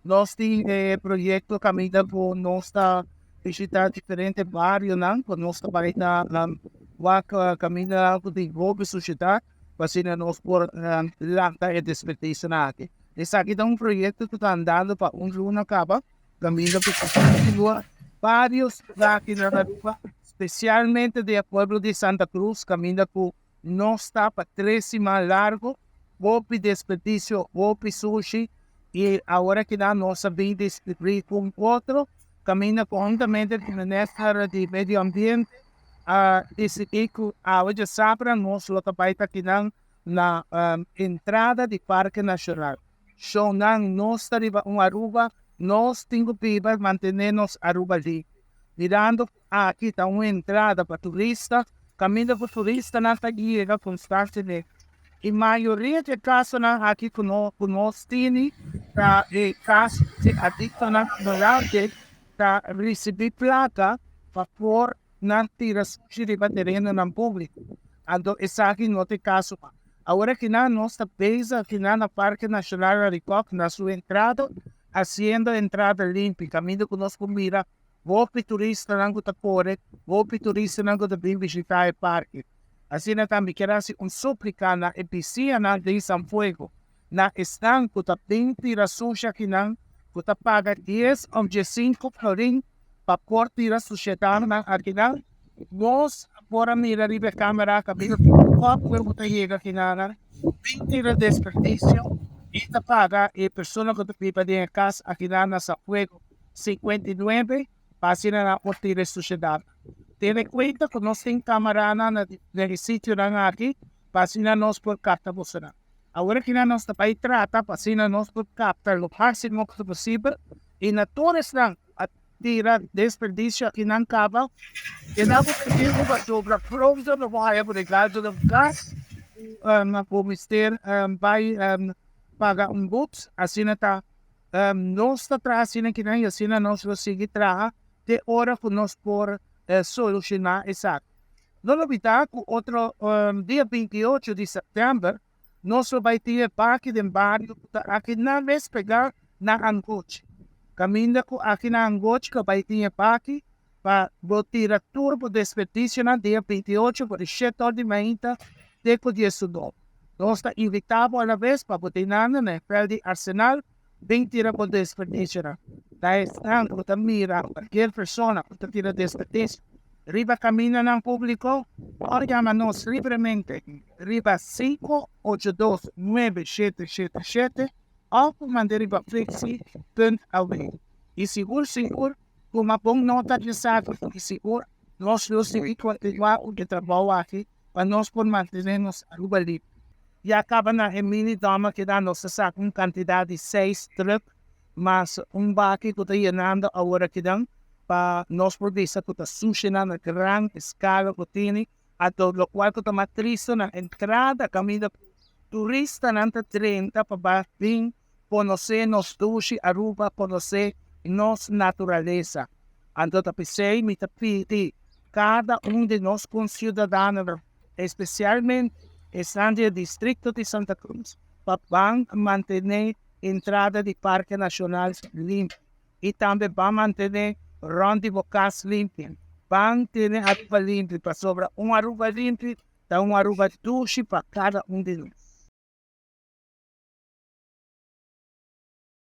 Nos tin e proyecto caminda cu nos ta bishita diferente barionan cu nos ta bay ta wak caminda cu tin hopi suciedad pa asina nos por lanta e desperdicionan aki. Esaki ta un proyecto cu ta andando pa un luna caba caminda cu ta continua varios lugar aki na Aruba, specialmente den e pueblo di Santa Cruz caminda cu nos ta pa tres siman largo, hopi desperdicio, hopi sushi y awor akinan nos a bin descubri cu un otro caminda cu huntamente cu Minister di Medio Ambiente a dicidi cu awe djasabra nos lo ta bay ta akinan na entrada di Parke Nacional. Shownan nos ta riba un Aruba, nos tin cu biba mantene nos Aruba limpi. Mirando cu Aki ta un entrada pa turista, kaminda ku turistanan ta yega konstantemente. E mayoria di e kasonan aki ku ku nos tini ta e kaso di adiktonan ignorante ta risibí plaka pa por nan tira sushi riba terenonan públiko. Anto esaki no ta e kaso mas. Awor akinan nos ta bezig akinan na Parke Nashonal Arikok na su entrada, hasiendo entrada limpi, kaminda ku nos por mira Hopi turistanan ku ta kore, hopi turistanan ku ta bin bishitá e parke. Asina ta mi kier hasi un súplika na e bisiñanan den San Fuego, na esnan ku ta bin tira sushi akinan, ku ta paga dies òf diesinku florin pa por tira sushedatnan akinan. Nos a por a mira riba e kamera kaminda tur kòp ku ta yega akinan, bin tira desperdisio i ta paga e persona ku ta biba den e kas akinan na San Fuego. 59 pa asina nan por tira e sushedat. Tene kuenta ku nos tin kamaranan na den e sitionan aki pa asina nos por kapta bosonan. Awor akinan nos ta bai trata pa asina nos por kapta lo máksimo ku ta posibel i na tur esnan ku a tira desperdisio akinan kaba keda bo pidi pa dobra pronto no por haya bo regalo den kas ku bo mester bai paga un but asina ta Nos ta traha asina kinan i asina nos lo sigui traha te ora ku nos por solushoná esaki. No lo bita ku otro dia 28 di sèptèmber nos lo bai tin e baki den bario ku ta aki nan mes pegá na Angochi. Kaminda ku aki na Angochi lo bai tin e baki pa bo tira tur bo desperdisionan dia 28 for di shete or di mainta te ku diesunove. Nos ta invitá bo alabes pa bo tin nan na e vèlt di Arsenal bin tira bo desperdisionan. Ta esnan ku ta mira kualkier persona ku ta tira desperdisio riba kamindanan públiko por yama nos libremente riba 582 9777 òf por manda riba flixi punt aw. I sigur sigur Tuma bon nota di esaki i sigur nos lo sigui kontinuá ku e trabou aki pa nos por mantené nos Aruba limpi. Ya kaba na e mini dòm aki nan nos a saka un kantidat di seis trùk mas un baki ku ta yenando awor akinan pa nos por bisa ku ta sushinan na gran eskala ku tini anto lokual ku ta mas tristu na entrada kaminda ku turistanan ta drenta pa bai bin Konosé nos dushi Aruba, konosé nos naturalesa. Anto ta p'esei mi ta pidi kada un di nos konsiudadanonan, espesialmente esnan di e distrikto di Santa Cruz, pa ban mantené entrada di Parke Nashonal limpi i tambe ban mantené rònt di bo kas limpi. Ban tene Aruba limpi, pasobra un Aruba limpi ta un Aruba dushi pa kada un di nos.